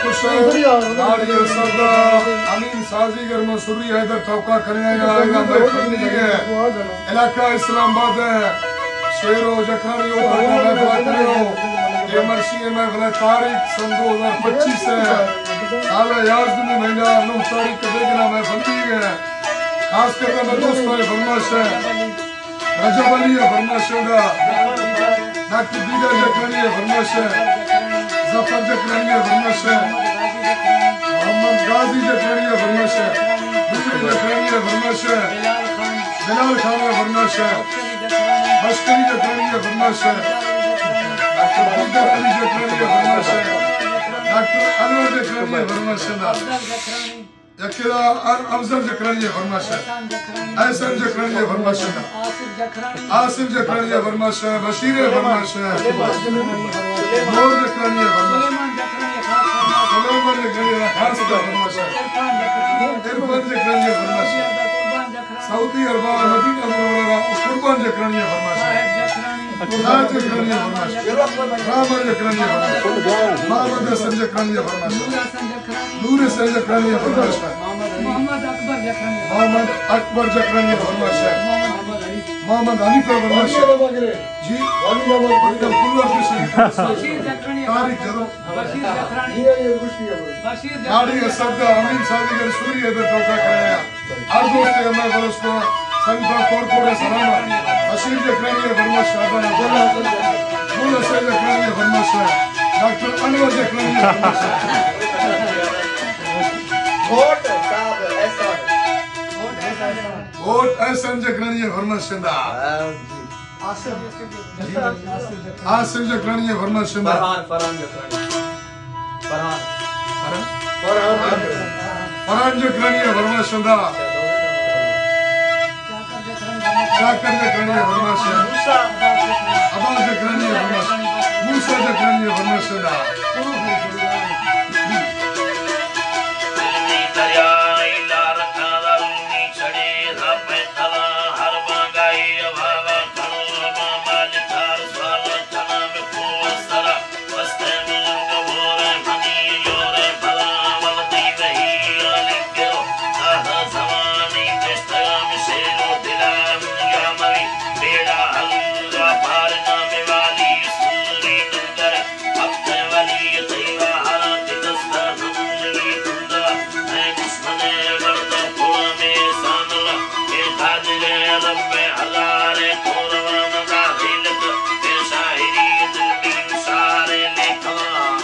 خوش، ناڑی ءِ سردا امین سازیگر، من سری حیدر توکا کنیا یا، یا مئے پنیگ ءِ علاقہ اسلام آباد ءِ شعر و جکرانی اوپار ءَ محفل کنیا۔ اے مرشی ءِ محفل ءِ تاریخ سن دو ہزار پچیس ءِ سال ءِ یازدہمی مہینہ نو تاریخ ءَ بیگنا محفل بیگ ءَ۔ خاص کر مئے دوستاں ءِ فرمائش ءَ، رجب علی ءِ فرمائش ءَ، ڈاکٹر دیدار جکرانی ءِ فرمائش ءَ، ظفر جکرانی ءِ فرمائش ءَ، محمد غازی جکرانی ءِ فرمائش ءَ، بجلی جکرانی ءِ فرمائش ءَ، بلال خان ءِ فرمائش ءَ، بشکری جکرانی ءِ فرمائش ءَ، ڈاکٹر دیدار علی جکرانی ءِ فرمائش ءَ، ڈاکٹر انور جکرانی ءِ فرمائش ءَ۔ یکے دا افضل جکرانی ءِ فرمائش ءَ، احسان جکرانی ءِ فرمائش ءَ، آصف جکرانی ءِ فرمائش ءَ، بشیر ءِ فرمائش ءَ، نور جکرانی ءِ فرمائش ءَ، سلیمان جکرانی ءِ خاص فرمائش ءَ، عرفان جکرانی ءِ فرمائش ءَ، سعودی عرب ءَ مدینہ منورہ ءَ قربان جکرانی ءِ فرمائش ءَ۔ راج جکرانی ءِ فرمائش، راما جکرانی ءِ فرمائش، محمد حسن جکرانی ءِ فرمائش، نور حسن جکرانی ءِ فرمائش، محمد اکبر جکرانی، محمد اکبر جکرانی ءِ فرمائش، محمد حنیف ءِ فرمائش۔ جی، بشیر جکرانی، تاریخ جدو۔ بشیر جکرانی، بشیر جکرانی۔ ناڑی ءِ سردا امین سازیگر سری حیدر توکا کنیا۔ ہر دوست ءَ مئے بلوچ ءِ سنگتاں کور کور ءَ سلام۔ بشیر جکرانی ءِ فرمائش ءَ، گل حسین جکرانی ءِ فرمائش ءَ، ڈاکٹر انور جکرانی ءِ فرمائش ءَ۔ ووٹ صاحب احسان۔ ووٹ احسان جکرانی ءِ فرمائش ءَ۔ آصف جکرانی ءِ فرمائش ءَ۔ فرحان، فرحان جکرانی۔ فرحان۔ فرحان۔ فرحان جکرانی ءِ فرمائش ءَ۔ شاکر جکرانی ءِ فرمائش ءَ۔ عباس جکرانی ءِ فرمائش۔ موسیٰ جکرانی ءِ فرمائش ءَ۔ دریائے لار کالا رومی چڑے را پہ تلا ہر بانگائی اباغا کھڑو ابا مالکار سوال کھنا میں کو سرا بستے ملنگ بورے منی یورے بلا ولدی وہی علی گرو تازہ زمانی کشتگام شیرو دلا منگا مری بیڑا ہلگا پارنا میں والی سوری نگر ہفتے ولی تیوا ہرا کہ دستا ہنگی تندا اے دشمن ءِ بڑدا پوڑا میں ساملا اے تاجل ءِ رب ءِ ہزار ءِ کوروانا داخل کر اے شاعری دل بی شعر ءِ لیکھواں۔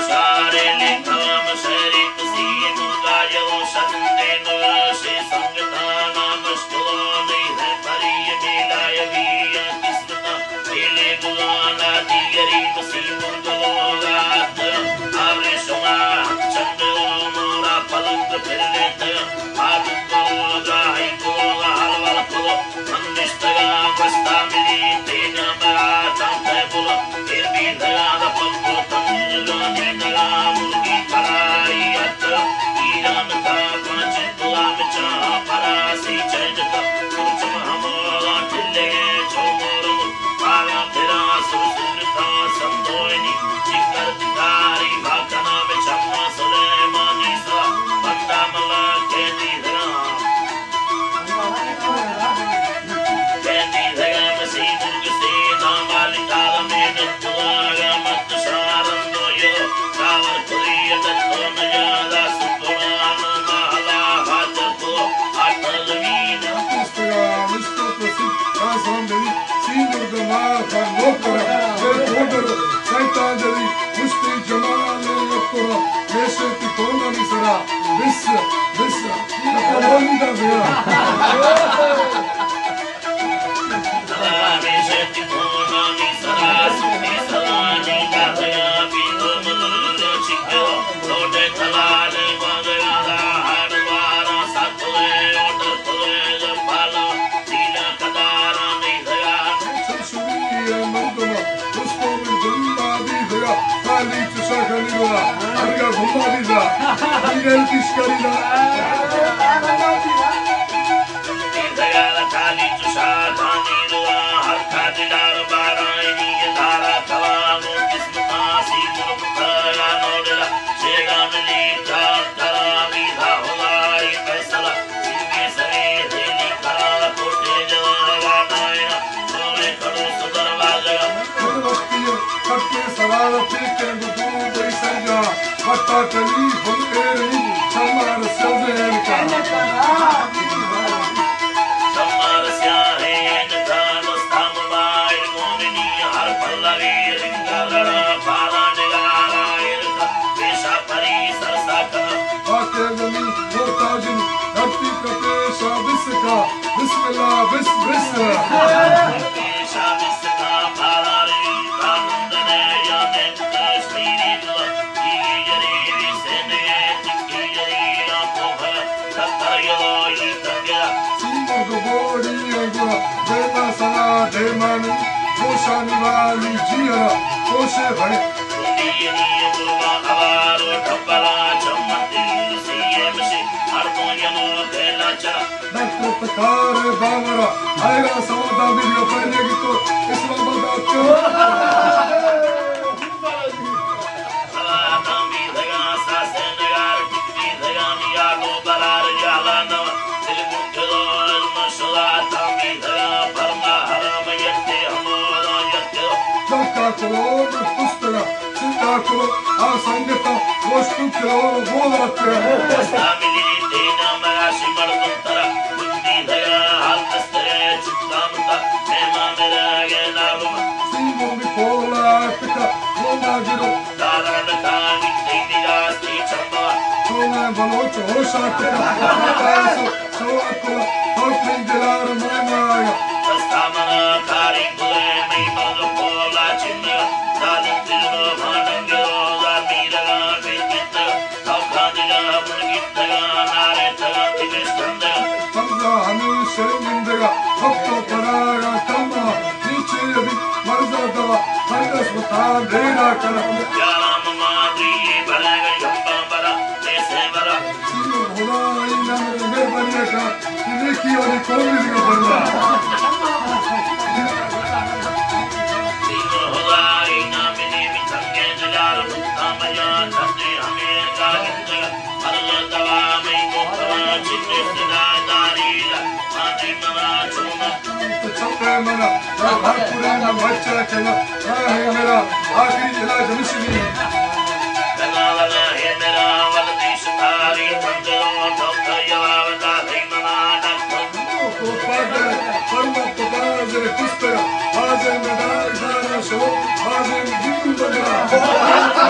شعر ءِ لیکھواں شعری کسی مرگا یو شرندے نور شے سنگتانا مشکلو نہیں ہے پری میلا یوی یا قسمتا میلے گلانا دیگری کسی مرگلو گات آورے شما چند مورا پلنگ پھر لیتے آدم کو راہی کو حال والا پلو من نشتگاں گوشتا منی تیجا مرا چاہتے بلا ایر بیتگاں دپک کو تنگانی نگا مرگی کرائی ات ایران کا پانچ غلام چاہ پراسی چینتا پرچم ہمولا ٹلے چو مورم پاگا پھرا سر سر تا سندوئنی چکر داری بھاکنا میں چما سلیمانی سا بندہ ملا کیدی گھرا کیدی گھرا مسیح درگ سے دامال کالا میں دتواگا مت شارندو یو کاور کری دتو نجادا ستوڑانا مالا حاجتو آٹل وینا سلام دری، سیندر دماغ پر لوکرا، بے کوڈر، شیطان دری، مشتی جمال لوکرا، میشے تی کونانی سرا، بس، بس، نکو بولی دا بیا۔ میشے تی کونانی سرا، سنی سلانی دا بیا، بی تو مدر چکو، لوٹے تلالے باندگا دا، ہر بارا ساتوے، اوٹر توے، جمبالا، دینا کدارا، نہیں دیا۔ شمشری مردم، رستم گمبادی دیا، کالی چشا کالی دیا، ہرگا گمبادی دیا، انگل کشکاری دیا۔ دیا کالی چشا کالی دیا، ہر کا دیدار بارائنی دارا، توانو قسمتا سی پٹے سرا پیکیں گوں دور بئی سرجاں، وتا ٹلی ہم ایریں، چمار سیوزیں ایرکا۔ چمار سیاہیں ایرکا، دستا موبائل گوننی، ہر پلوی رنگا لڑا، پالا نگارا ایرکا، پیشا پری سرسا کنا۔ آکے زمین محتاجن، دھرتی کا پیشا بسکا، بسم اللہ، بس، بس۔ پیشا بسکا، پالا ری، کانندنے، یا نے سیمرگ بوڑی انگورا، دیما سرا دیمانی، گوشانی والی جیرا، گوشے بھائی۔ ڈاکٹر تکار باورا، آئرا سودا ویڈیو پہلے کی تو اسلام آباد کے۔ چکا کلو، پستگا، چکا کلو، آ سنگتا، گوشتو کلو، گول رکھتے ہیں۔ سیمو بھی پولا ٹکا، گوندا گرو۔ داران کانی تیدی راستی چمبا۔ سونا بلوچ ہوشا ٹکا۔ سو اکو، تو پنج دلار مانا آیا۔ دستا منا کاری بلے مئی مغ پولا چنگا۔ دادن دلو ماننگ روزا میرگا بیتتا۔ پمزا ہمیشہ نندگا، وقت و پرایا کما، نیچے ابھی مرزا دوا، ہر دس متا بیگا کرا۔ یارا مما دی بڑے گئے گمبا برا، ایسے برا۔ سیو خدائی نام مہربانی کا، کہ نیکی والی قوم بھی بننا۔ سیو خدائی نام نے بھی تنگے دلار، متا مجا، تھتے ہمیں جاگن۔ چپے منا، ہر پورے میں بچہ چلا، راہ میرا آخری علاج مشنی۔ بنا بنا ہے میرا ولدی شکاری، تھنجروں ٹھوکا جواب دا، ہے منا ڈاکٹر۔ پاگل، پرما پکار زیر کستر، بازے میں دار دار شو، بازے میں گندو بندرا۔